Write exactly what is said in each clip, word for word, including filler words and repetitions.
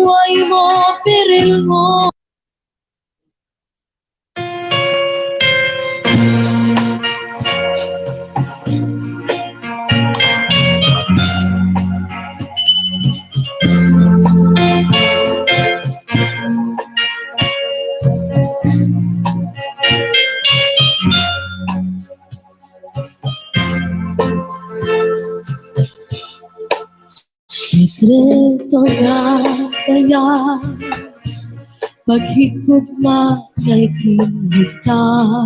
way mo pirilngon. Sekreto nga dayag, paghigugma nga iginhitaw,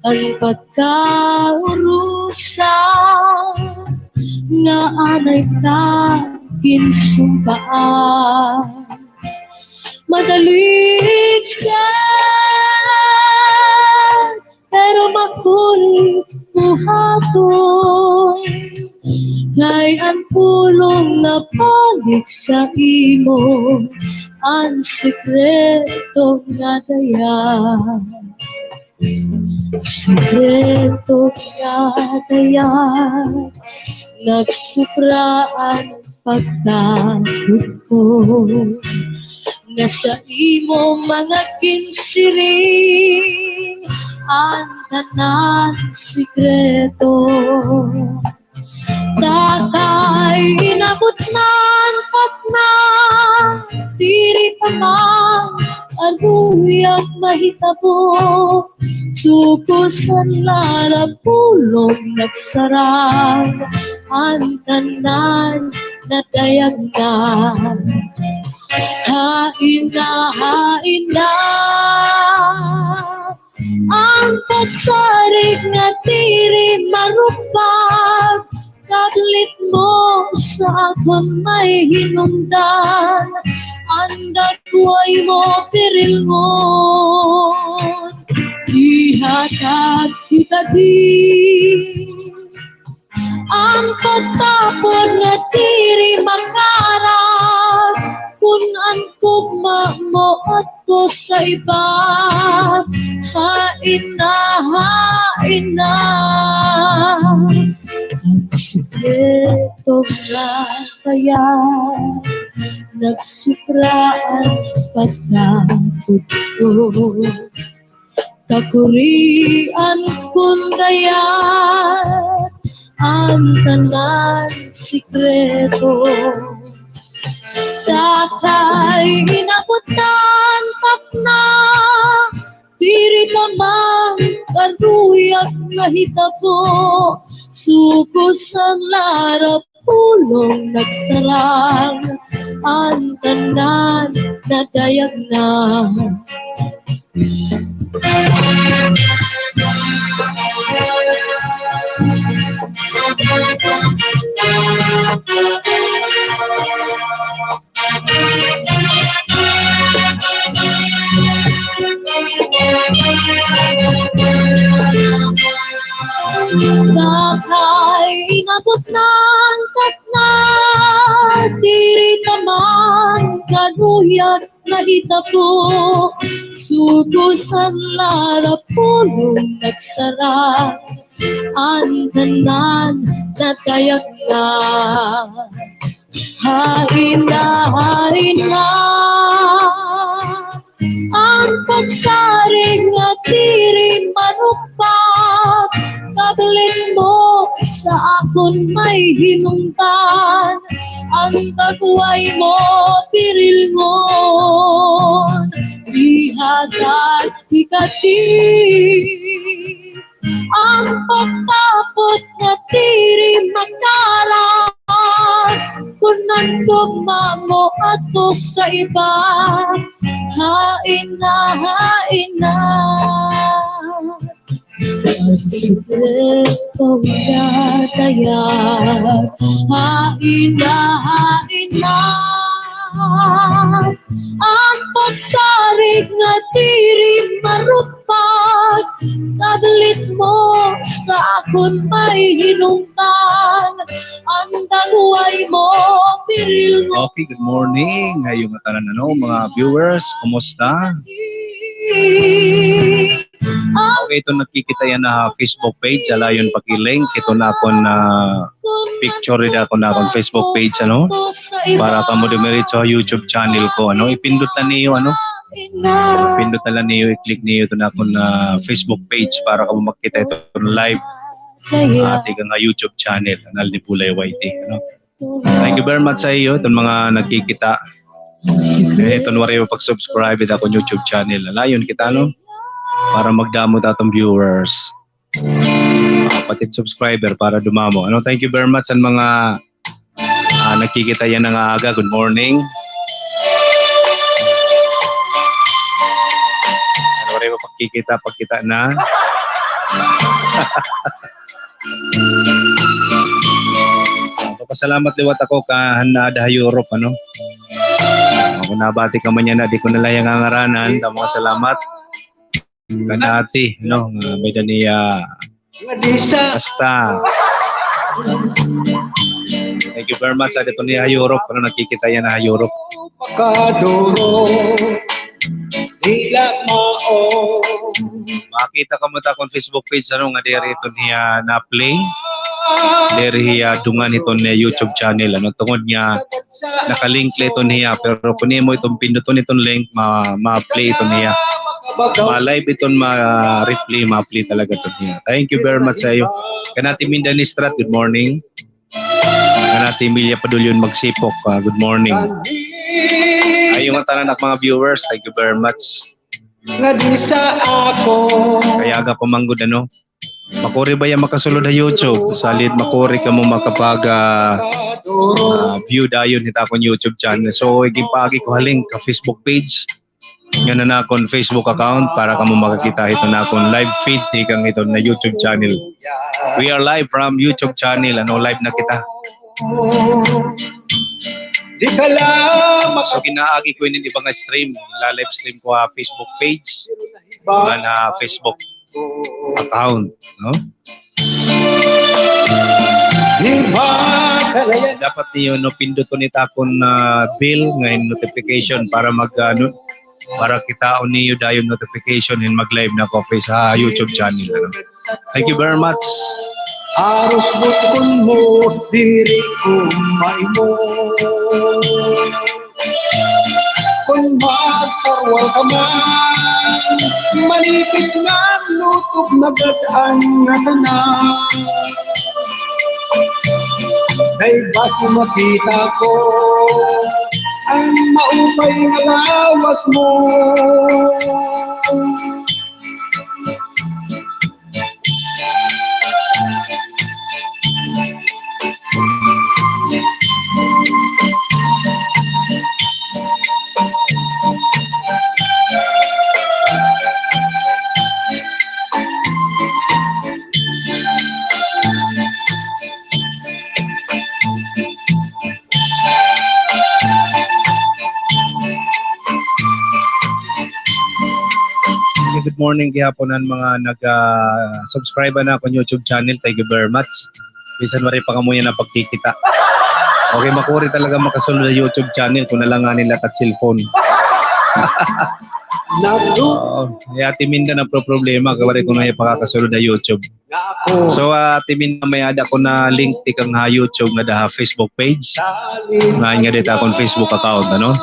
an pagkaurusa nga anay ta ginsumpaan. Madali sad, pero makulit buhaton. Kay an pulong nga balik sa imo, an sekreto nga dayag. Sekreto nga dayag, nagsubra an pagtakod ko, nga sa imo mga ginsiring an tanan sekreto. Ta kay inabot na an patna, diri pa man karuyag mahitabo. Suko san lara pulong nagsarang an tanan nadayag na. Hain na, hain na an pagsarig nga diri marupag, kablit mo sa akon may hinungdan, an dagway mo pirilngon, ihatag kita di. An pagtapod nga diri makaarag, kun an gugma mo adto sa iba, hain na, hain na. An sekreto nga dayag, nagsubra an pagtakod ko. Kakurian kon dayag an tanan sekreto. Ta kay inabot na an patna, diri pa man karuyag mahitabo. Suko san lara pulong nagsarang an tanan nadayag na. Kay inabot na an patna, diri ta man karuyag mahitabo. Suko san lara pulong nagsarang an tanan nadayag na. Hain na, hain na an pagsarig nga diri marupag, kablit mo sa akon may hinungdan, an dagway mo pirilngon, ihatag hikadi. An pagtapod nga diri makaarag, kun an gugma mo adto sa iba, hain na, hain na. An sekreto nga dayag, hain na, hain na. An pagsarig nga diri marupag, kablit mo sa akon may hinungdan, an dagway mo pirilngon. Okay, good morning. Hayo ngatanan, ano, mga viewers, kumusta? Okay, iton nakikita yana ha Facebook page, alayon paki-link iton akon, ah, picture dida ha akon, akon Facebook page, ano? Para kamo dumiretso ha YouTube channel ko, ano? Ipindot na niyo, ano? Ipindot na la niyo, i-click niyo iton akon, ah, Facebook page para kamo makita iton live. Ah, tikang ha YouTube channel, Anal Dipulay Y T, ano? Thank you very much sa iyo, iton mga nagkikita. Eh, iton waray pa pag-subscribe hit akon YouTube channel. Alayon kita, no? Para magdamo it aton viewers. Ah, pati subscriber para dumamo. Ano, thank you very much sa mga, ah, nagkikita yana nga aga. Good morning. Ano, waray pa pagkikita, pagkita na. Nagpapasalamat liwat ako kan aada ha Europe, ano. Ako nabati ka man yana, di ko na la iya ngangaranan. Damo nga salamat. Kan ate, no, nga may-ada niya. Basta. Thank you very much. Aada iton niya ha Europe, ano, nagkikita yana ha Europe. Makita kamo ha akon Facebook page, ano, nga diri iton niya na-play. Diri hiya dungan iton niya YouTube channel, ano, tungod nga naka-link la iton niya, pero kon imo iton pinduton iton link, ma-, ma-play iton niya. Ma-live iton, ma-replay, ma-play talaga iton niya. Thank you very much sa iyo. Kan Ate Minda Nistrat, good morning. Kan Ate Emilia Padulyon Magsipok, ah, good morning. Ayo nga tanan ak mga viewers, thank you very much. Kay aga pa man gud, ano. Makuri baya makasulod ha YouTube. Salit makuri kamo makapag, ah, ah, view dayon hit akon YouTube channel. So, iginpaagi ko ha link ha Facebook page. Ngan an akon Facebook account para kamo makakita hiton akon live feed tikang hiton nga YouTube channel. We are live from YouTube channel. Ano, live na kita. So, ginaagi ko ini iba nga stream. La-live stream ko ha Facebook page. Ngan ha Facebook account, no? Dapat niyo, no, pinduton it akon, ah, bell nga notification para mag, ah, no-, para kitaon niyo dayon notification hin mag-live na ako sa YouTube channel, ano? Thank you very much. Aros butkon mo, diri ko maimo. Kon magsarwal ka man, manipis nga lutob na gad an ngatanan. Kay basi makita ko an maupay nga lawas mo. Good morning gihapon an mga nag, ah, subscribe na akon YouTube channel. Thank you very much. Bisan waray pa kamo yana pagkikita. Okay, makuri talaga makasulod ha YouTube channel kon alanganin la it at cellphone. Oo, hi Ate Minda nagproproblema kay waray kuno hiya pakakasulod ha YouTube. So, ah, Ate Minda, may-ada ko na link tikang ha YouTube ngada ha Facebook page. Ngan ngada it akon Facebook account, ano?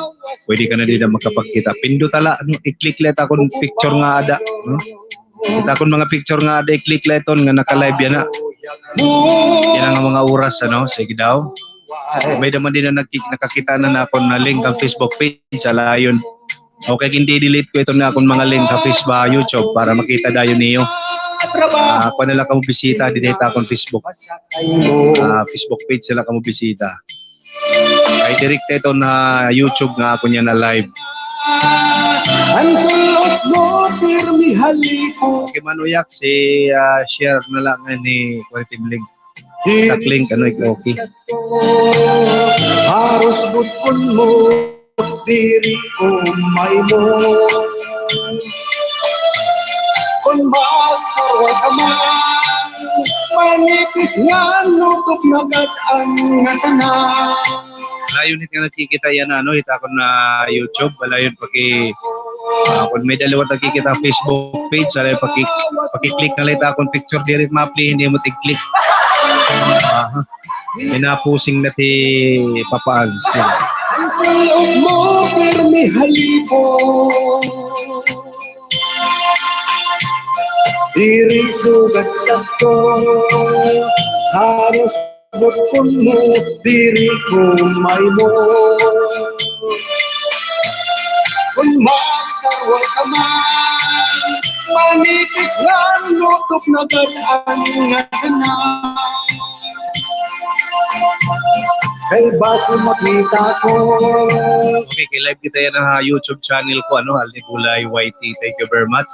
Pwede ka na dida makapagkita. Pinduta la, ano, i-click la it akon picture nga ada, no? It akon mga picture nga ada, i-click la iton nga naka-live yana. Yana nga mga oras, ano? Sige daw. May-ada man dida nagki-, nakakita na nakon nga link han Facebook page, alayon. Okay, gindi-delete ko iton nga akon mga link ha Facebook, ha YouTube para makita dayon niyo. Ah, kuan na la kamo bisita dida ha akon Facebook. Ah, Facebook page na la kamo bisita. Kay direkta iton ha YouTube nga akon yana live. An sul-ot mo, pirmi haliko. Okay man, uyak, si, ah, share na la nga ni kuan iton link. Taklink, ano, ik-okay. Haros butkon mo, diri ko maimo. Kon magsarwal ka man, manipis nga lutob na gad an ngatanan. Layon hit nga nakikita yana, ano, hit akon, ah, YouTube. Layon paki, ah, kon may-ada liwat nakikita Facebook page, layon paki, paki-click na la hit akon picture diri, ma-play, hindi mo tig-click. Aha. Pinapusing na ti Papa Alcin. An sayaw mo, pirmi halipon. Diri sugad sakto, haros butkon mo, diri ko maimo. Kon magsarway ka man, manipis nga lutop na gad an ngatanan. Kay basi makita ko. Okay, kay live kita yana ha YouTube channel ko, ano, Alni Bulay Y T. Thank you very much.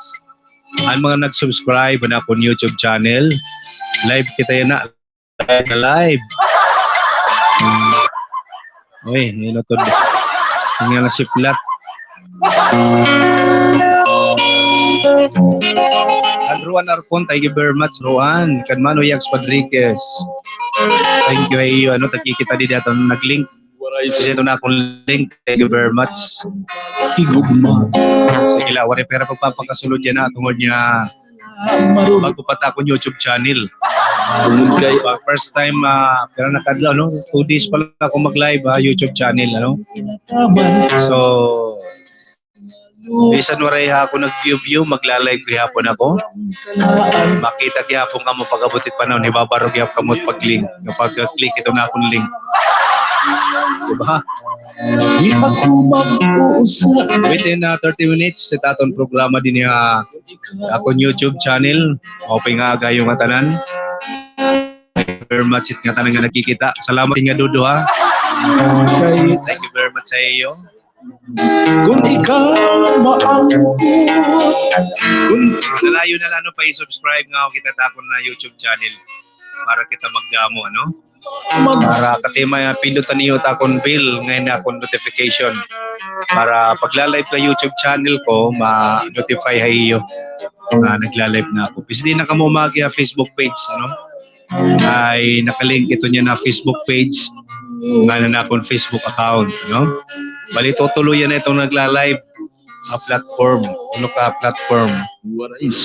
An mga nag-subscribe han akon YouTube channel, live kita yana, live na live. Uy, inutod. Nga nasiplat. An Ruan Arcon, thank you very much, Ruan. Kan Mano Yags Padriquez. Thank you ha iyo, ano, nakikita didi aton nag-link. Didi aton akon link. Thank you very much. Higugma. Sige la, waray pa hira pagpapakasulod yana, tungod niya bag-o pa ta akon YouTube channel. Tungod kay first time, ah, pira na kadlaw, no? Two days pa la ako mag-live, ha, YouTube channel, ano? So, bisan waray ha ako nag-view-view, magla-live gihapon ako. Makita gihapon kamo pag-abot it panahon, hibabarog gihapon kamo pag-link, pag-click iton akon link. Diba? Within, ah, thirty minutes, it aton programa dinhi ha akon YouTube channel. Maupay nga aga ha iyo ngatanan. Thank you very much it ngatanan nga nakikita. Salamat nga duduha. Thank you very much ha iyo. Kun ikaw maangkot, kun nalayo na la, ano, pa-subscribe nga kita ha akon nga YouTube channel para kita magdamo, ano? Para kati mapindutan niyo it akon bell, nga ini akon notification. Para pagla-live ha YouTube channel ko, ma-notify ha iyo nga nagla-live na ako. Pwede na kamo mag-, ah, Facebook page, ano? Ay, naka-link iton yana Facebook page, ngan an akon Facebook account, no? Bali, tutuloy yana iton nagla-live nga platform, uno ka platform.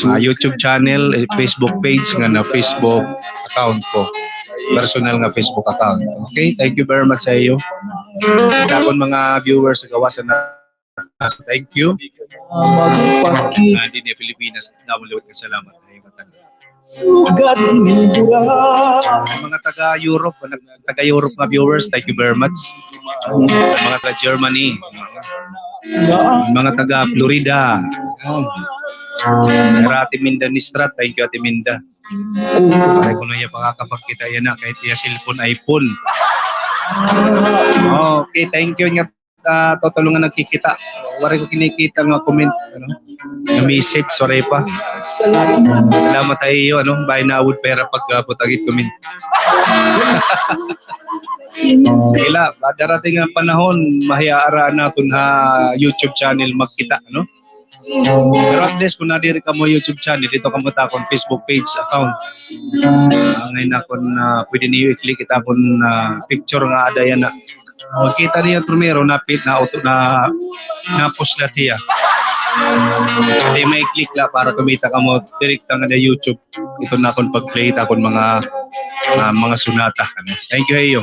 Ah, YouTube channel, eh, Facebook page, ngan an Facebook account ko. Personal nga Facebook account. Okay, thank you very much ha iyo. Sa akon mga viewers, sa gawas na, thank you. Ah, dinhi ha Pilipinas, damo liwat nga salamat. Ay, matag-, Sugad ni Bura. Mga taga Europe, mga taga Europe nga viewers, thank you very much. Mga taga Germany, mga taga Florida. Ayan. Para Ate Minda Nistra, thank you, Ate Minda. Ay, kuno hiya pakakapagkita yana, kay it iya cellphone, iPhone. Okay, thank you nga ah, tutulo nga nagkikita. Waray ko kinikita nga comment, ano, nga message, waray pa. Salamat ha iyo, ano, bangin naawod pa hira pag, ah, butang it comment. Sige la, darating an panahon, mahiaaraan naton ha YouTube channel magkita, ano? Pero at least, kun nadiri kamo YouTube channel, didto kamo ha akon Facebook page account. Ah, ngay-an akon, ah, pwede niyo i-click it akon, ah, picture nga ada yana. Makita niyo primero, napit na auto na, na-post na hiya. Kay may click la para kumita kamo direkta nga ha YouTube. Iton akon pag-play it akon mga, ah, mga sonata. Thank you ha iyo.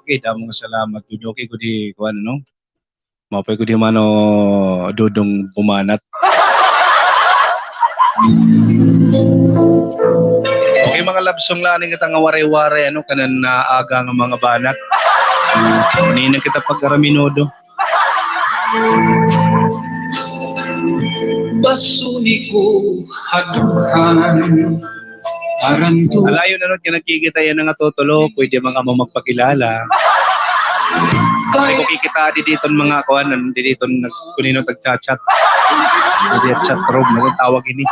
Okay, damo nga salamat. Duduki ko di, kuan, no? Maupay ko di mano Dodong bumanat. Okay, mga love song la ini nga Waray-Waray, ano, kanan, ah, aga nga mga banat. Kanina kita pag-araminudo. Basuni ko ha dughan. Aranto. Alayon, ano, nga nagkikita yana nga tutulo, pwede man kamo magpakilala. Ay, ko kikita didi iton mga kuan, didi iton nag-, kun hin-o nagcha-chat. Didi ha chat room, ano tawag ini?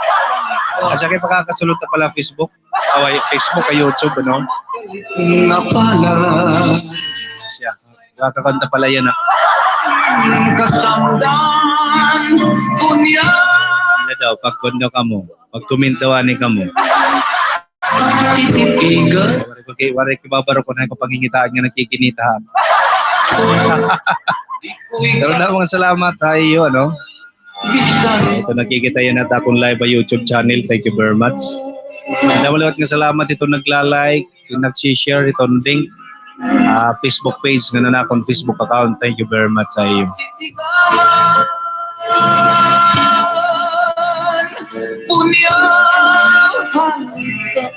Kasi kay pakakasulod na pala Facebook. Away, Facebook, ha YouTube, ano? Napala. Siya. Nakakanta pala yana, ah. Kasamdan, kunya. Ano daw, pagkuan daw kamo, pag-comment daw ani kamo. Titipigan. Waray ko kay, waray ko baro kon ano ko pangingitaan nga nagkikinita. Pero damo nga salamat ha iyo, ano? Ito, nakikita yana it akon live ha YouTube channel. Thank you very much. Damo liwat nga salamat ito nagla-like, ito nagsi-share, ito link, ah, Facebook page, ngan an akon Facebook account. Thank you very much ha iyo.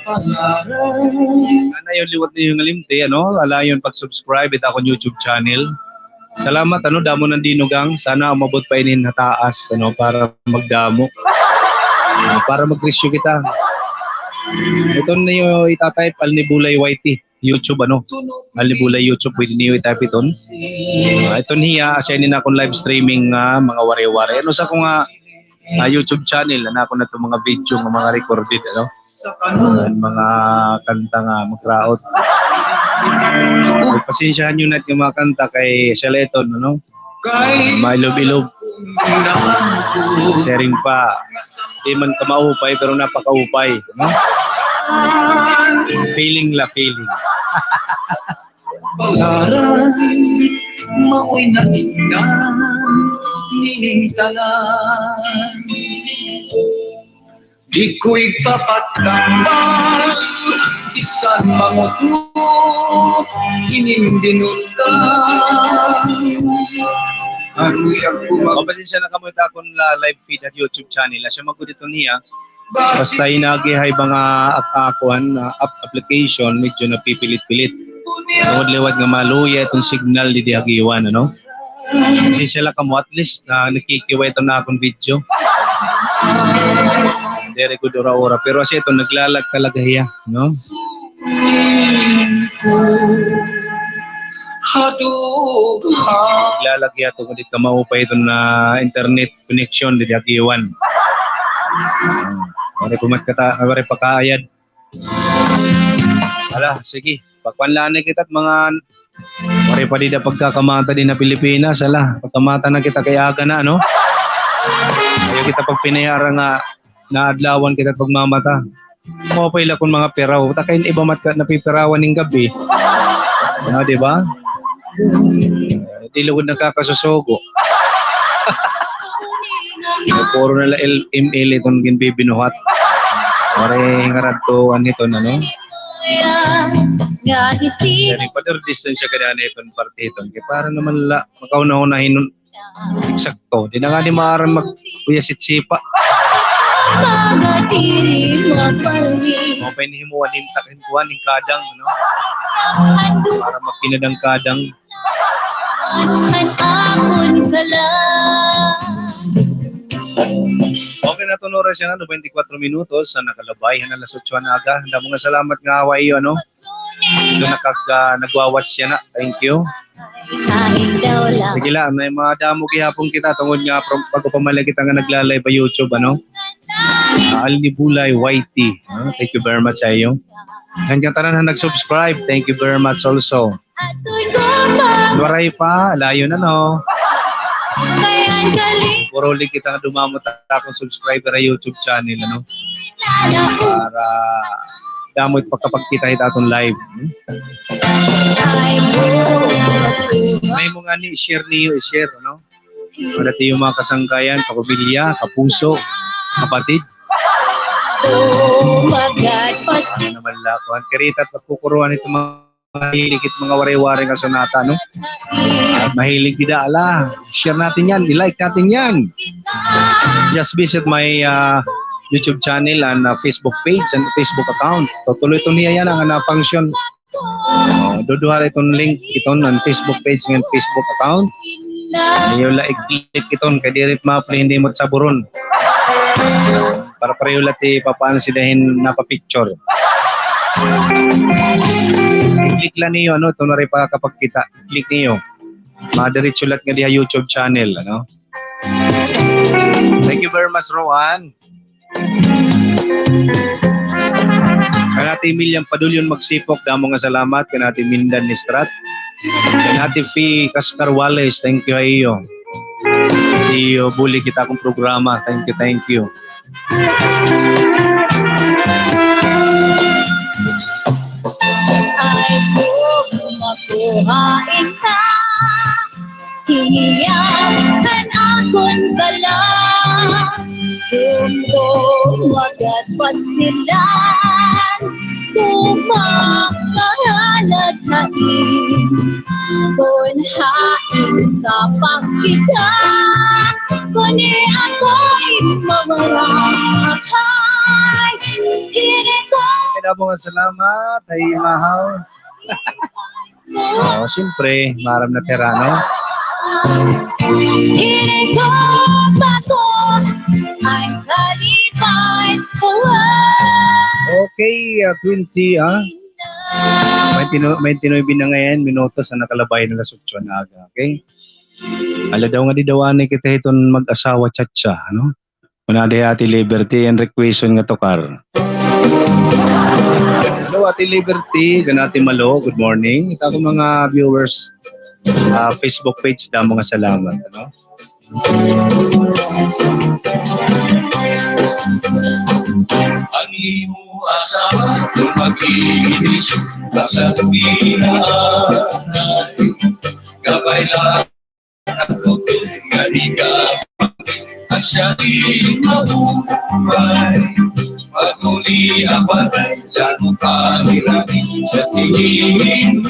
Ano, ayaw liwat niyo nga limti, ano, alayon pag-subscribe it akon YouTube channel. Salamat, ano, damo nga dinugang. Sana umabot pa ini ha taas, ano, para magdamo. Ah, para mag-reach kita. Ito niyo ita-type, Alni Bulay Y T, YouTube, ano. Alni Bulay YouTube, pwede niyo i-type iton. Ah, iton hiya, asya ini an akon live streaming nga mga wari-wari. Ano sa ko nga ah, YouTube channel, an akon adto mga video nga mga recorded, ano? An mga kanta nga magraot. Pasensyahan niyo na it nga mga kanta kay siya la iton, ano? Ah, mailob-ilob. Siring pa, di man kamaupay, pero napakaupay, no? Feeling la, feeling. Paglaran, maoy naingnan, nining tanan. Di ko igpapatambal, bisan mangutngot, inim dinutang. Aruy ako mag- O, pasensya na kamo, it akon la-, live feed ha YouTube channel. Asya man gud iton hiya. Basta hin agi ha iba nga ak-, ah, kuan, ah, app, application, medyo napipilit-pilit. Tungod liwat nga maluya iton signal didi ha Guiuan, ano? Pasensya la kamo, at least, ah, nakikiwa iton akon video. Diri gud ura-ura. Pero asya iton, nagla-lag talaga hiya, no? Nagla-lag hiya tungod it nga maupay iton internet connection didi ha Guiuan. Waray pa mat kata-, waray pa kaayad. Hala, sige. Pakuan la anay kita it mga, waray pa dida pagkakamata dinhi ha Pilipinas. Hala, pagkamata na kita kay aga na, no? Ayaw kita pagpinayara nga naadlawan kita pagmamata. Maupay la kon mga piraw. Ta kay iba mat ka napipirawan ning gab-i. Ano, di ba? Di lugod nakakasusugo. Puro na la L M L iton ginbibinuhat. Waray nga radtoan hiton, ano? Siring pa, diri distansya ka daan hiton parte hiton. Kay para naman la, makahunahuna hin eksakto. Di na ngani maaram mag-uyas it sipa. Maupay ini himuan hin tak-, hin kuan, hin kadang, no? Para magkinadang-kadang. Okay na iton oras yana, no, twenty-four minutos an nakalabay han alas otso han aga. Damo nga salamat nga awa iyo, ano? Ito nakag-, ah, nagwa-watch yana. Thank you. Sige la, may mga damo gihapon kita tungod nga from, bag-o pa man la kita nga nagla-live ha YouTube, ano? Ah, Alni Bulay Y T. Ah, thank you very much ha iyo. Ngan kan tanan nga nag-subscribe, thank you very much also. Waray pa, layo na, no? Puro la kita nga dumamo it akon subscriber ha YouTube channel, ano? Para damo it pakapagkita hit aton live. Hmm? May mga ni share niyo, i-share, no? Para it iyo mga kasangkayan, kapamilya, kapuso, kapatid. Ano naman la, kuan, kirita it pagkukuruan hit mga mahilig it mga waray-waray nga sonata, no? At mahilig dida, ala, share natin yan, i-like natin yan. Just visit my, ah, YouTube channel and, ah, Facebook page and Facebook account. Tutuloy iton hiya yana nga function. Oh, duduha la iton link, iton an Facebook page ngan Facebook account. Iyo la i-click iton kay diri it maupay, hindi mo saburon. Para pareho la it papaano sila hin napa-picture. I-click la niyo, ano, iton waray pa kapagkita. I-click niyo. Madiretso la it ngadi ha YouTube channel, ano. Thank you very much, Rowan. Kan Ate Emilian Padulyon Magsipok, damo nga salamat. Kan Ate Mindan Nistrat. Kan Ate Fi Cascar Wales, thank you ha iyo. Iyo, bulig hit akon programa. Thank you, thank you. Hain ka, hiniya kan akon bala. Kun tumagad pastilan, tumakahalad hain. Kun hain ka pagkita, kun ako in mawara, hay, hini ko. Kaya mga salamat, ay mahaw. Oo, siyempre, maaram na tira, no? Okay, ah, twenty, ah. May tinu-, may tinuy binangayan, minutos an nakalabay na alas otso nga aga, okay? Ala daw nga di daw anay kita hiton mag-asawa cha-cha, ano? Una di Ate Liberty, an requestion nga tukar. Hello, Ate Liberty, kan Ate Malo, good morning. Ito akong mga viewers, ah, Facebook page, da, mga salamat, ano? An imo asawa, kun mag-iinis, basta tuminaan, gabay la. Asya di maupay, pag-uli apat, lalo pa nila sa tingin.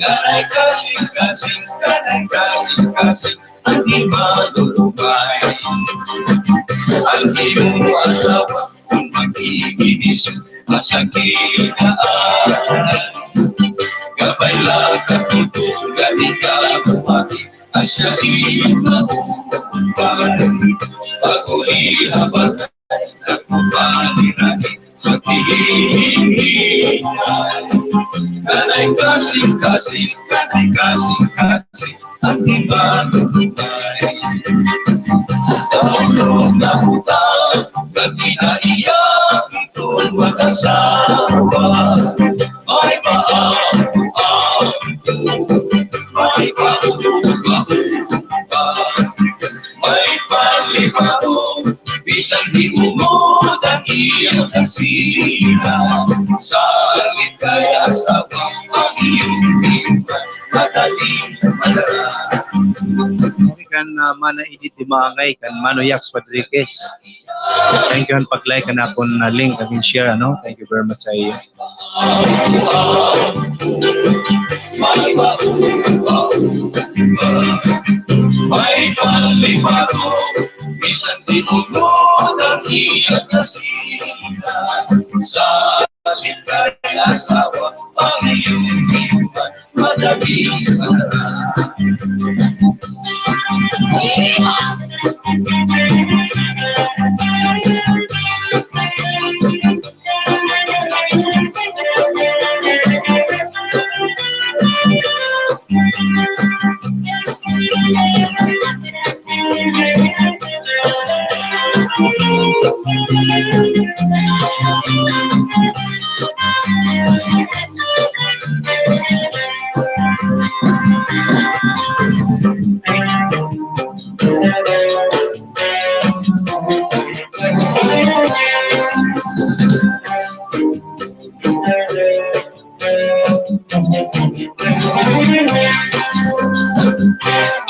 Kanay kasing-kasing, kanay kasing-kasing, an di malulupay. An imo asawa, kun mag-iinis, masakit na. Gabay la ka tutugan, di ka bumati, asya di maupay. Pag-uli apat, nagpapanirani sa pihinginan. Kanay kasing-kasing, kanay kasing-kasing, an di malulupay. Taon na utang, nagkita iya itong mag-asawa. May paampo-ampo, may paubag-ubag, may panliparo, bisan di umod an iya kasira. Salit kay asawa ang iyong iwan, madali madara. Kan, ah, Mana Edith Dimangay, kan Mano Yax Padriquez. Thank you han pag-like han akon, ah, link, kan share, ano? Thank you very much sa iyo. May panliparo, bisan di umod an iya kasira. Salit kay asawa ang iyong iwan, madali madara.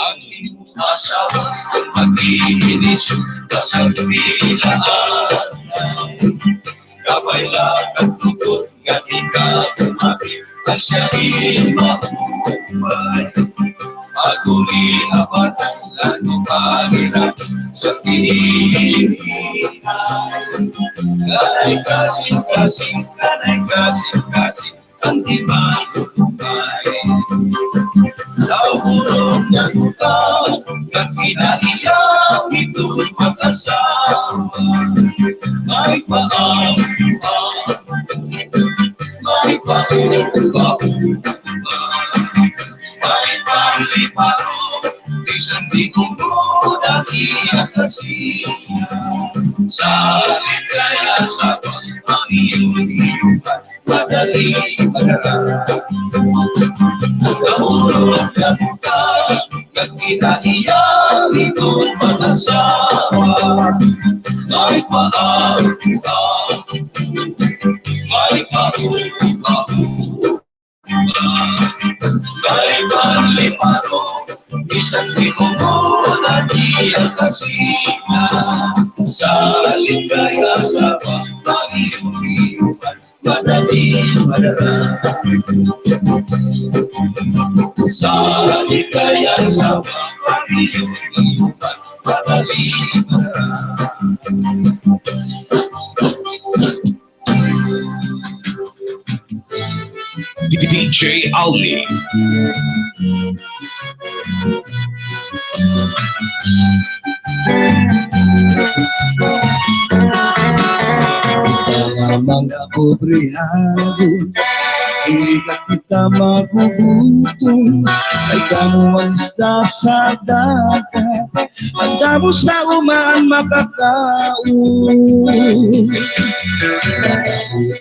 An imo asawa, kun mag-iinis, basta tuminaan. Gabay la ka tugot, nga di ka bumati, asya in maupay. Pag-uli apat, lalo pa nira sa pihinginan. Kanay kasing-kasing, kanay kasing-kasing, an di malulupay. Daw burong na buta, nga kinaiya itong mag-asawa. May paampo-ampo, may paubag-ubag, may panliparo, bisan di umod an iya kasira. Salit kay asawa ang iyong iwan, madali madara. Kahulog na buta, nagkinaiya itong mag-asawa. May paampo-ampo, may paubag-ubag, D J Alni. Mga pobre hagon, diri na kita magugutom, kay damo an isda sa dagat, an damo sa uma an makakaon.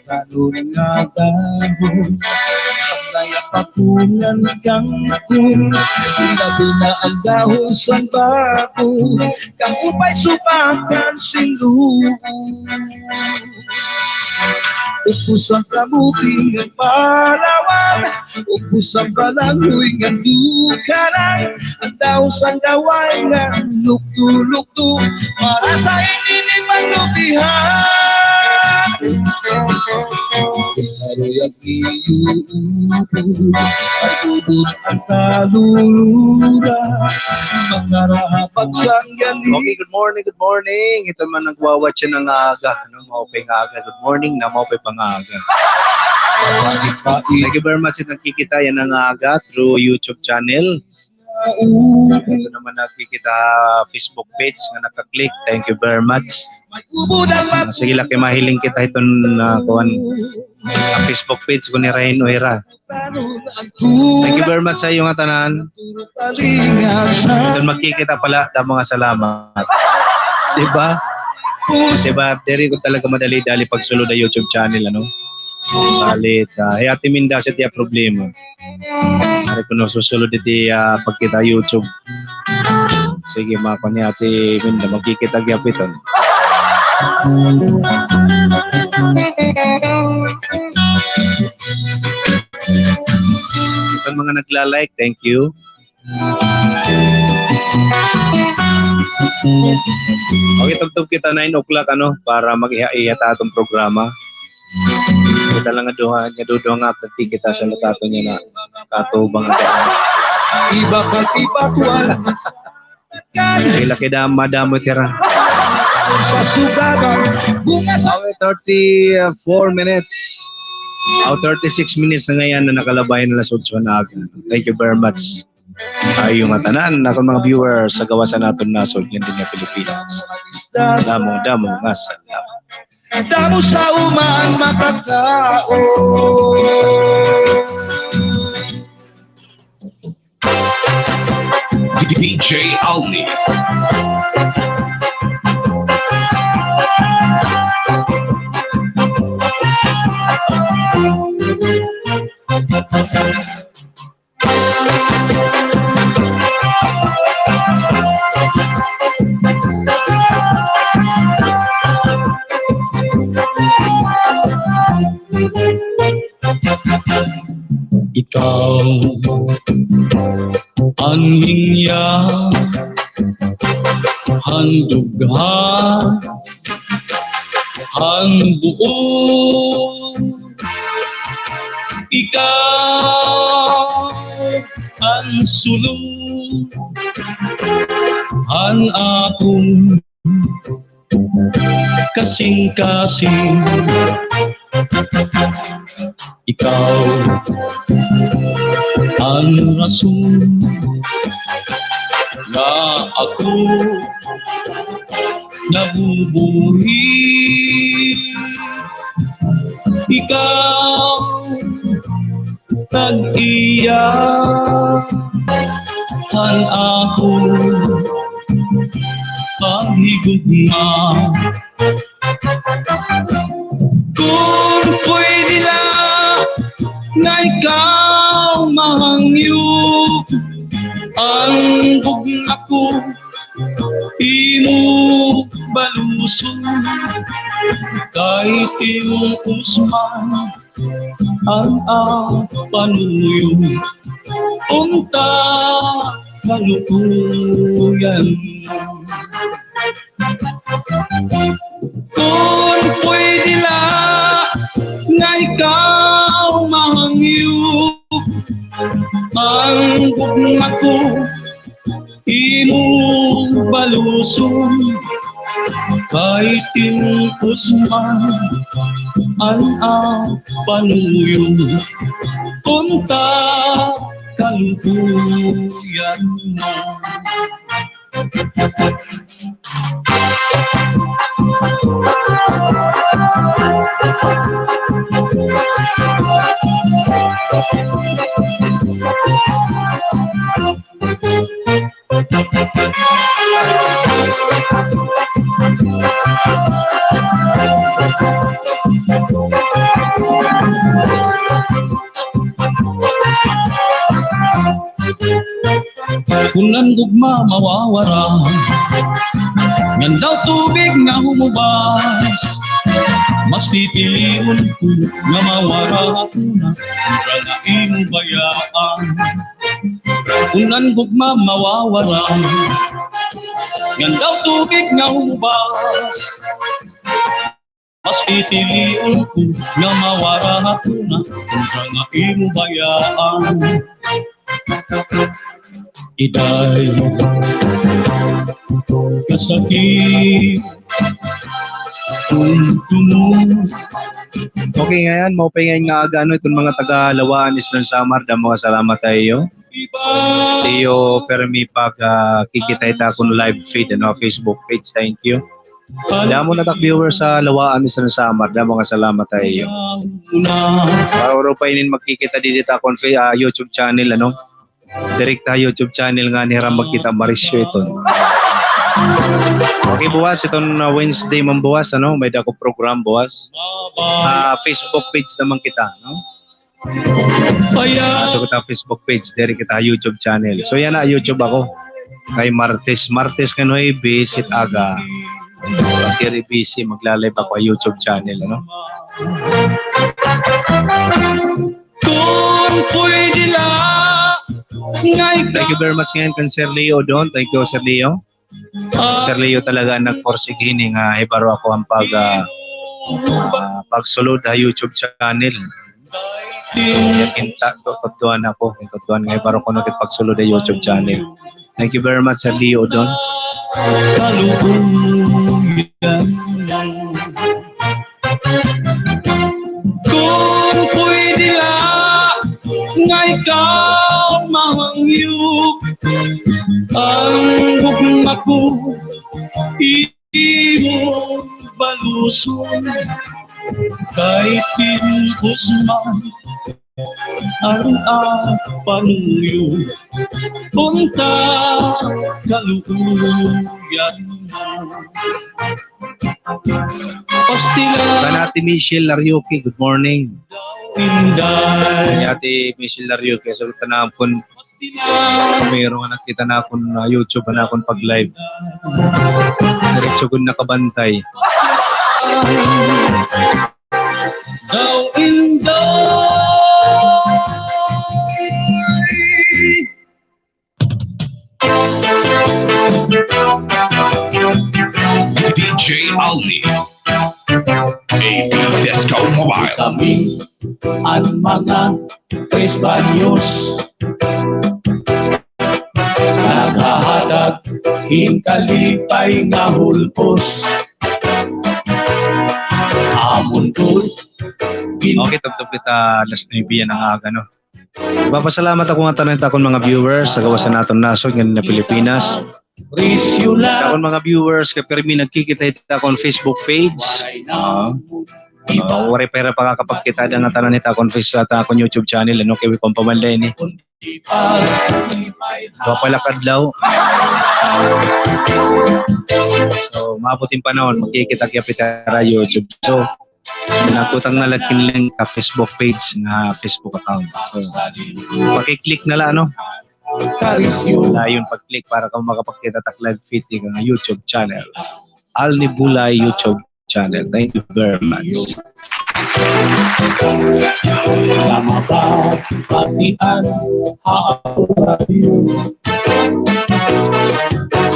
Talon nga damo, kay pakungan kangkong, labi na an dahon san bako, kang upay subakan sin luod. Ubos an kamuti ngan palawan, ubos an balanghoy ngan dukaran, an dahon san daway ngan lukto-lukto, para sa ininipan lubihan. Karoy ak iyo ubod, an ubod an kalulura, makarahabat sangani. Okay, good morning, good morning. Ito man nagwawatch siya ng aga. Ano, maupay nga aga. Good morning na maupay pa nga aga. Thank you very much sa nagkikita yana nga aga through YouTube channel. Ito naman nagkikita Facebook page nga naka-click. Thank you very much. Ah, sige, laki mahiling kita iton, ah, kuan, ah, Facebook page kun hira hin-o hira. Thank you very much sa iyo ngatanan. Kun magkikita pa la, damo nga salamat. Di ba? Di ba? Diri ko talaga madali-dali pagsulod ha YouTube channel, ano? Salit, ah, hi Ate Minda sa tiya problema. Ari kuno susulod iti, ah, pagkita YouTube. Sige, makuan ni Ate Minda, magkikita gihap iton. Iton mga nagla-like, thank you. Okay, tubtob kita nine o'clock, ano, para mag-iha-iha ta aton programa. Kita la nga duha, nga duduha nga kita sa latato niya na katubang. Iba ka, iba kuan. Ay, laki da, madamo tira. Sa sugaban, bunga sa... Aw, thirty-four minutes. Aw, thirty-six minutes na ngayon na nakalabay na alas otso na aga. Thank you very much. Ay, iyo ngatanan, aton mga viewers, sa gawas han aton nasod, ngan dinhi ha Pilipinas. Damo, damo nga salamat. Damo sa uma an makakaon. D J Alni. Ikaw an linya han dughan han buot. Ikaw an sulod han akon kasingkasing. Ikaw an rason nga ako nabubuhi. Ikaw tag-iya han akon paghigugma. Kon pwede la nga ikaw mahangyo an gugma ko, imo baluson. Kay timpos man an apanuyon, unta kalukuyan. Kon pwede la nga ikaw mahangyo, an gugma ko imo baluson, kay timpos man an apanuyon, unta kalukuyan mo. Kun an gugma mawawara, ngan daw tubig nga humubas, mas pipilion ko nga mawara ako na, kaysa nga imo bayaan. Kun an gugma mawawara, ngan daw tubig nga humubas, mas pipilion ko nga mawara ako na, kaysa nga imo bayaan. Iday, kasakit, kun tumulong. Okay, ngay-an, maupay ngay-an nga aga, ano, iton mga taga Lawaan, Eastern Samar, damo nga salamat ha iyo. Iyo permi pag, ah, kikita hit akon live feed, ano, Facebook page. Thank you. Damo na tak viewers sa Lawaan, Eastern Samar. Damo nga salamat ha iyo. Para uro pa inin magkikita didi hit akon fa-, ah, YouTube channel, ano? Direkta ha YouTube channel ngani hira magkita, marisyo iton. Okay, buwas, iton, ah, Wednesday man buwas, ano? May-ada ako program buwas. Ah, Facebook page naman kita, no? Ato kita Facebook page, diri kita YouTube channel. So, yana, YouTube ako. Kay Martes, Martes ngan Huwebes, hit aga. Pag diri busy, magla-live ako ha YouTube channel, ano? Kun pwede la, ngay-an. Thank you very much ngayon kan Sir Leo Don. Thank you, Sir Leo. Sir Leo talaga an nagpursige hini nga hibaro ako an pag, ah, ah, pagsulod ha YouTube channel. Kaya kinta, tutudtuan ako, tutudtuan nga hibaro kuno kit pagsulod ha YouTube channel. Thank you very much, Sir Leo Don. Kun pwede la nga ikaw mahangyo, an gugma ko imo baluson, kay timpos man an apanuyon, unta kalukuyan mo. Pastilan. Kan Ate Michelle Larioque, good morning. Inday. Kan Ate Michelle Larioque, sagot na kun meron nga nakita na akon, ah, YouTube, na akon pag-live. Diretso gud nakabantay. Daw Inday. D J Alni, A P Disco Mobile. Kami an mga Tres Baños, naghahatag hin kalipay nga hulpos. Amon gud. Okay, tubtob kita alas nuebe yana nga aga, no? Nagpapasalamat ako ngatanan hit akon mga viewers sa gawas han aton nasod nganhi nga Pilipinas. Hit akon mga viewers kay pirmi nagkikita hit akon Facebook page. Ah, ah, waray pa hira pakakapagkita-ada ngatanan hit akon face-, hit akon YouTube channel, ano, kay kuan pa man la ini. Wa pa la kadlaw. So, maabot hin panahon, magkikita gihap hira ha YouTube. So, nagbutang na la hin link ha Facebook page nga Facebook account. So, paki-click na la, ano? Dayon pag-click para kamo makapagkita tak live feed nga YouTube channel. Alni Bulay YouTube. channel. Thank you very much. Nga mapapatian ha radyo.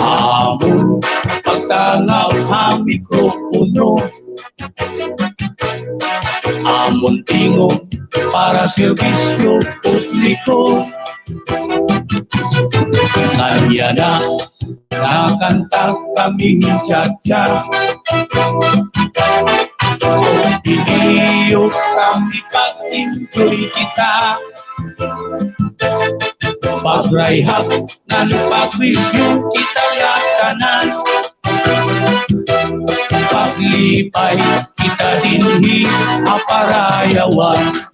Amon pagtangab ha mikropono. Amon tingog para serbisyo publiko. Ngan yana, nakanta kami cha-cha. Video kami, pag-enjoy kita. Pagrayhak ngan pag-wisyo kita ngatanan. Paglipay kita dinhi ha parayawan.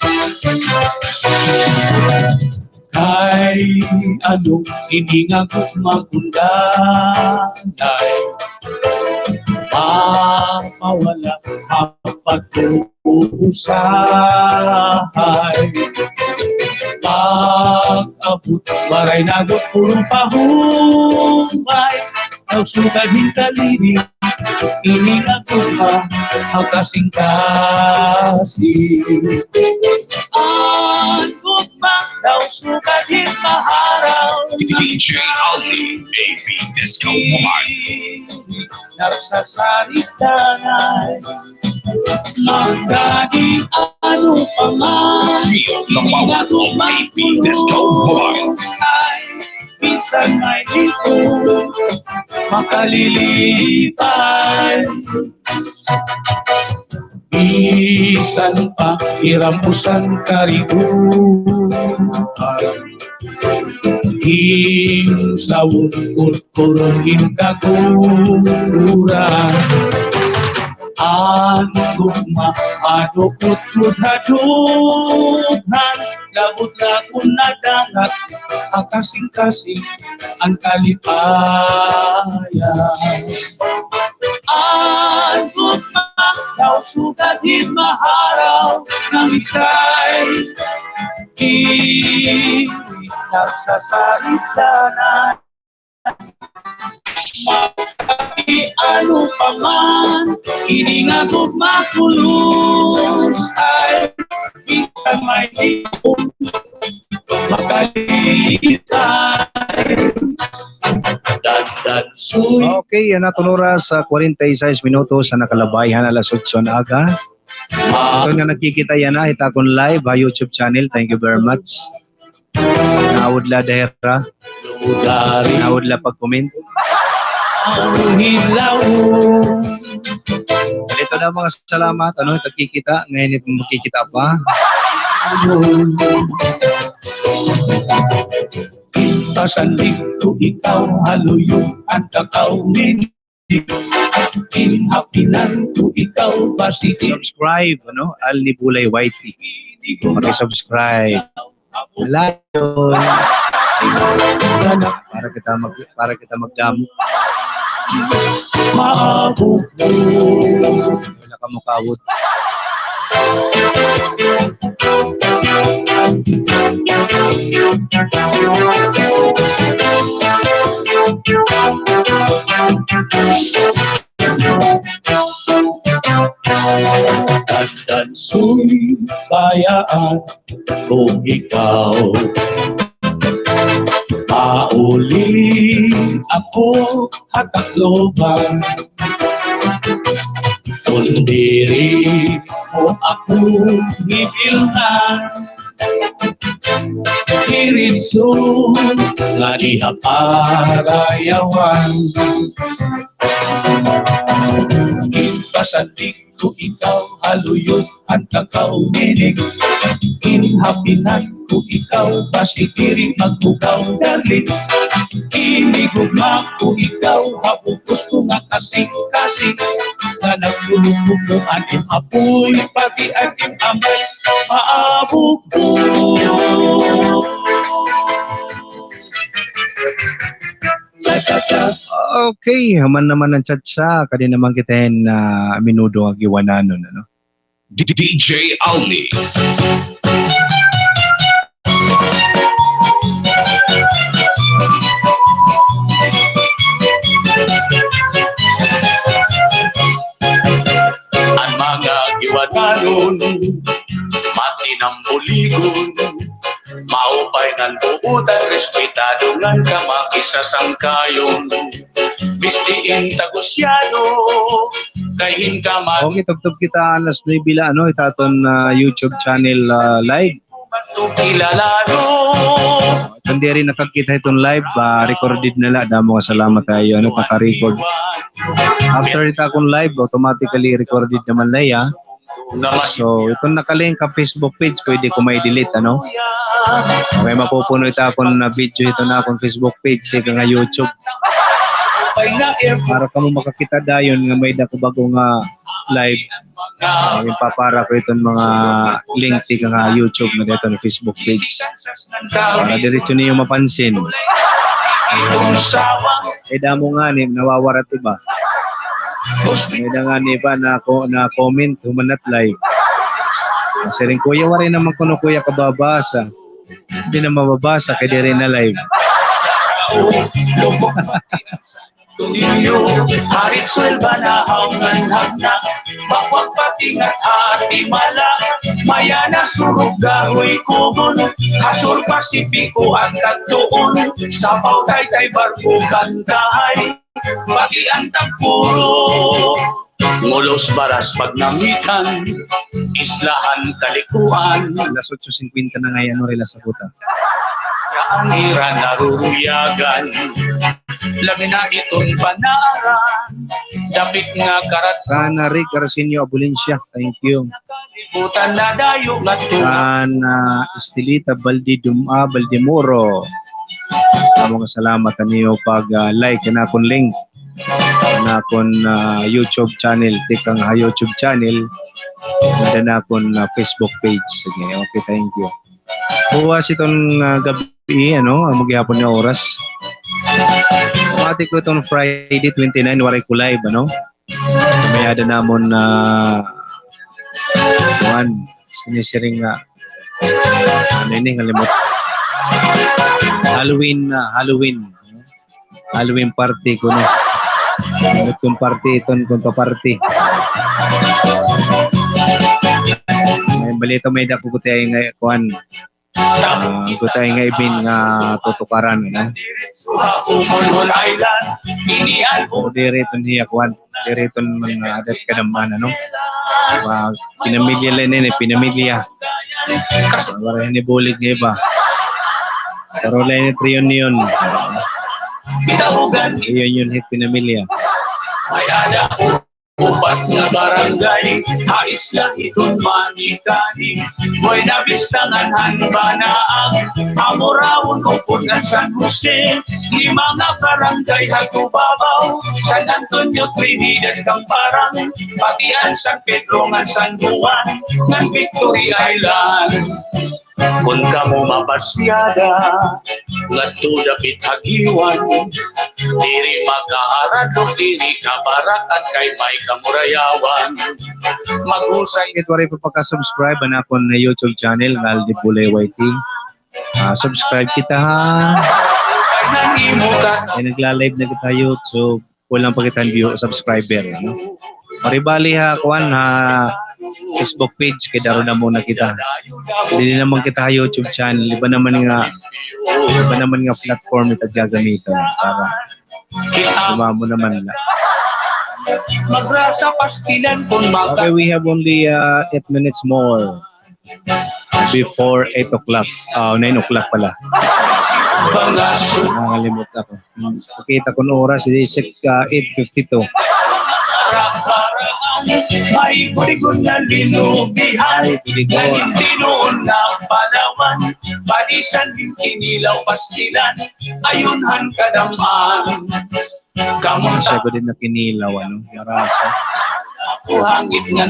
Kay ano ini nga gugma kun danay mapawala ha pagtuusahay. Pag-abot, waray nagot, puro pahumbay. Daw sugad hin kalini, ini nga gugma, ha kasingkasing. An gugma, daw sugad hin maharaw. D J Alni, A P Disco Mobile. Nagsasaritanay. Magkadi ano pa man, ini nga gugma, A P Disco Mobile. Ay, bisan may likod, makalilipay. Bisan pa irambusan kariguan, ginsawon kurkurong in kakuran. An gugma, ano, utod ha dughan, labot la kun nadangat, ha kasingkasing an kalipayan. An gugma daw sugad hin maharaw, nga misay di nagsasarita na. Magkadi ano pa man, ini nga gugma kulos ay bisan may likod, makalilipay. Dandan suy. Okay, yana aton oras, ah, kwarenta y seis minutos an nakalabay han alas otso han aga. Aton nga nakikita yana, it akon live ha YouTube channel. Thank you very much. Naawod la dahira. Naawod la pag-comment. Ito na, mga salamat. Ano, nakikita. Ngayon ito makikita pa. Pasandig ko ikaw, haluyo an kakawin. Inhapinan ko ikaw, basi. Subscribe, ano? Alni Bulay Y T. Paki-subscribe. Malayon. Para kita mag-, para kita magdamo. Maabot. Wala ka mukawot. Dandan suy, bayaan ko ikaw. Mauli ako ha Tacloban. Kon diri mo ako gibilngan, diritso ngadi ha parayawan. Ipasandig ko ikaw, haluyot an kakawminig. Inhapinan ko ikaw, basi diri magbugaw, darling. Inigugma ko ikaw ha bug-os ko nga kasingkasing, nga nagtulog-tugtog an im apoy, pati an im amay, maabog ko. Cha-cha-cha. Okay, human naman an cha-cha, kadi naman kita hin, ah, menudo nga giwananon, ano? D J Alni. Matinambuligon, maupay ngan buotan, respetado ngan kamakisasangkayon. Bistiin tagusyado, kay hin kamad- Okay, tubtob kita alas nuebe la, ano, hit aton, ah, YouTube channel, ah, live. Kilala, no? Kon diri nakakita hiton live, ah, recorded na la. Damo nga salamat kaayo, ano, naka-record. After hit akon live, automatically recorded naman la hiya. So, iton nakalink ha Facebook page, pwede ko ma-delete, ano? May mapupuno ito akon na video, ito na akon Facebook page, tikang ha YouTube. Para kamo makakita dayon nga may-ada ko bag-o nga live. Ah, ginpapara ko iton mga link tikang ha YouTube nga didto ha Facebook page. Para diretso niyo mapansin. Eh, damo ngani, nawawarat iba. May-ada ngani iba na ko, na comment, human na't live. Siring, "Kuya, waray naman kuno, kuya, kababasa." Di na mababasa kay diri na live. Tunilyo, harit suwelba na hawngan hagna, bakwak patingat ha Timala, mayana surok gahoy kugon, ha Sur Pasipiko at kadtuon, sapaw taytay barko kantahay, pati an tagpuro. Ngulos, baras, pagnamitan, islahan, kalikuan. Alas otso singkwenta na ngay-an, ano, rila sa kuta. An ira naruruyagan, labi na iton panaaran, dapit nga karat. Kan Rick Arsenio Abulencia, thank you. Kalibutan na dayo nga tuwa. Kan, ah, Estelita Baldi Dum-, ah, Baldemoro. Damo nga salamat han iyo pag, ah, like han akon link. An akon, ah, YouTube channel, tikang ha YouTube channel, ngan han akon, ah, Facebook page. Sige, okay, thank you. Buwas iton, ah, gab-i, ano, amo gihapon nga oras. Pati ko iton Friday twenty-nine, waray ko live, ano. May-ada namon, ah, kuan, sinisiring nga, ano ini, ngalimot. Halloween, ah, Halloween. Halloween party kuno. Ano kon party iton kon pa-party? May balita, may-ada ko gutiay nga kuan. Ah, gutiay nga event nga tutukaran, no? Pero diri iton hiya kuan. Diri iton mga adat kadam-an, no? Mga pinamilya la ini, pinamilya. Waray hini bulig nga iba. Pero la ini reunion. Reunion hit pinamilya. Upat nga barangay ha isla hiton Manikani. Buena Vista ngan han Banaag, Amoraon, Upon ngan San Jose. Lima nga barangay ha Gubabaw, San Antonio, Trinidad, Camparang, pati an San Pedro ngan San Juan, ngan Victory Island. Kon kamo mapasyada ngadto dapit ha Guiuan, diri makaaradlok, diri kabarakat kay may kamurayawan. Mahusay. Kit waray pa paka-subscribe han akon YouTube channel nga Aldi Bulay Y T. Ah, subscribe kita, ha. Ay, nagla-live na kita ha YouTube. Kulang pa kita hin view, subscriber, no? Maribali ha, kuan, ha Facebook page, kay daro na muna kita. Diri naman kita ha YouTube channel. Iba naman nga, iba naman nga platform it gagamiton para dumamo naman la. Magrasa pastilan kon maka- Okay, we have only, uh, eight minutes more. Before eight o'clock. Ah, nine o'clock pala. Nangalimot ako. Hmm. Pakita ko na oras, is, ah, eight fifty-two. Ay, buligon nga linubihan. Ay, buligon. Naging tinuon nga palawan. Padisan din kinilaw pastilan. Ayon han kadam-an. Siya ba din nakinilaw, ano? Marasa.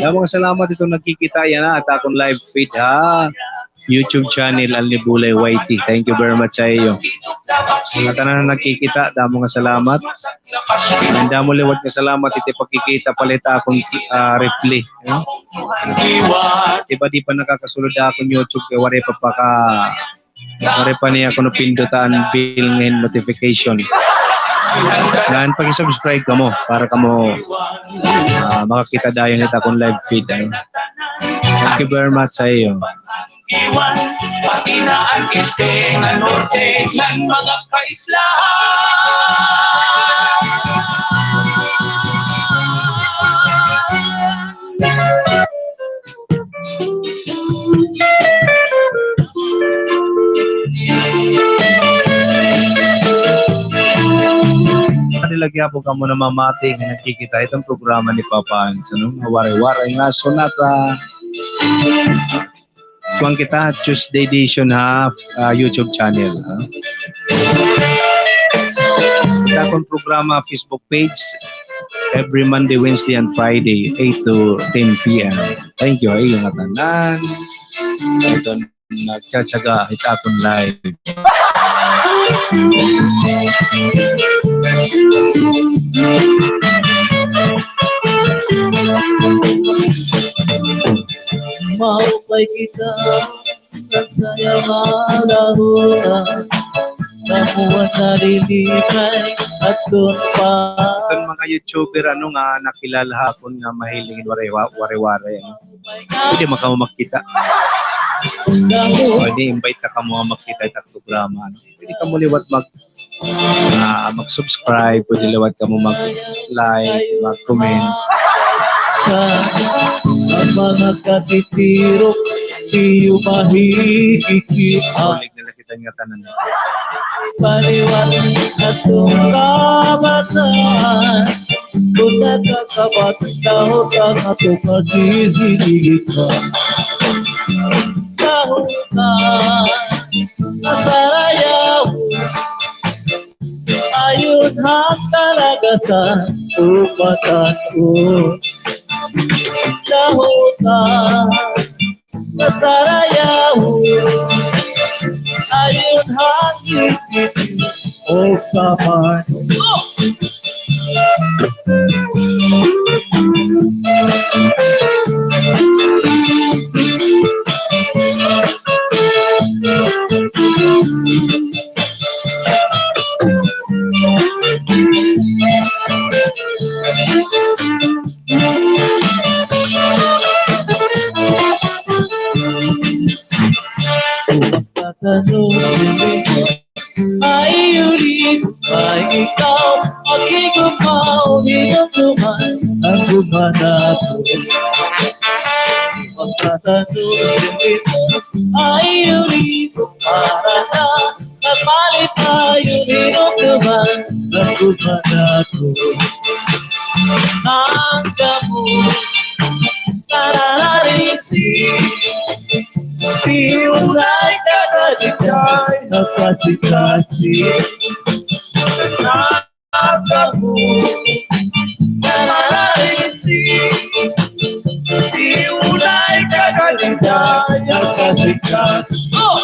Damo nga salamat iton nagkikita, yana, ha akon live feed ha YouTube channel, Aldi Bulay Y T. Thank you very much ha iyo. Mga tanan nga nagkikita, damo nga salamat. Ngan damo liwat nga salamat iti pagkikita pala hit akon, ah, replay, no? Iba di pa nakakasulod ha akon YouTube kay waray pa paka Waray pa niya kuno pindutan bell ngan notification. Ngan paki-subscribe kamo para kamo, ah, makakita dayon hit akon live feed, ano. Thank you very much sa iyo. Iwan, pati na an este ngan norte ngan mga kaislahan. Diri la gihapon kamo namamati nga nagkikita iton programa ni Papa Hans, ano? Waray-Waray nga Sonata. Kuan kita, Tuesday edition ha, ah, YouTube channel, ha? Sa akon programa, Facebook page, every Monday, Wednesday, and Friday, eight to ten P M. Thank you ha iyo ngatanan. Ito, nagtsatsaga, ito akon live. Maupay kita, kan saya malahuran, kamuha nalilipay, adton pa. Iton mga YouTuber, ano, nga nakilala ha akon nga mahilig hin Waray-Wa-, Waray-Waray, ano. Pwede man kamo magkita. Pwede, invite na kamo nga magkita ha programa, ano. Pwede kamo liwat mag, ah, mag-subscribe, pwede liwat kamo mag-like, mag-comment. Sa mga katitirok, iyo mahihikita. Ulit na lang kita nga tanan. Paliwat na itong kabataan, kung nakakabat, kahot ang ato paghihiligit ka. Kahutan, asarayaw, ayon han kalagasan, upatan ko. Kahutan, asarayaw, ayon han ngipin o saman. Ay, uli, ay, ikaw, makigumaw, hinutuman, ang gumanap. Magtatanong ito, ay, uli, para na, nagpalit tayo, hinutuman, ang gumanap. Ang damo, narararisi, di ulay ka na di kay nakasi-kasi. Ang damo, narararisi, di ulay ka na di kay nakasi-kasi. Oh!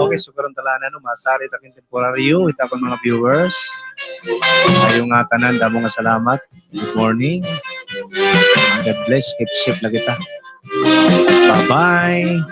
Okay, so karon ta la, ano, masari ta kin temporaryo, it akon mga viewers. Ayo nga tanan, damo nga salamat. Good morning. God bless. Keep safe la kita. Bye-bye.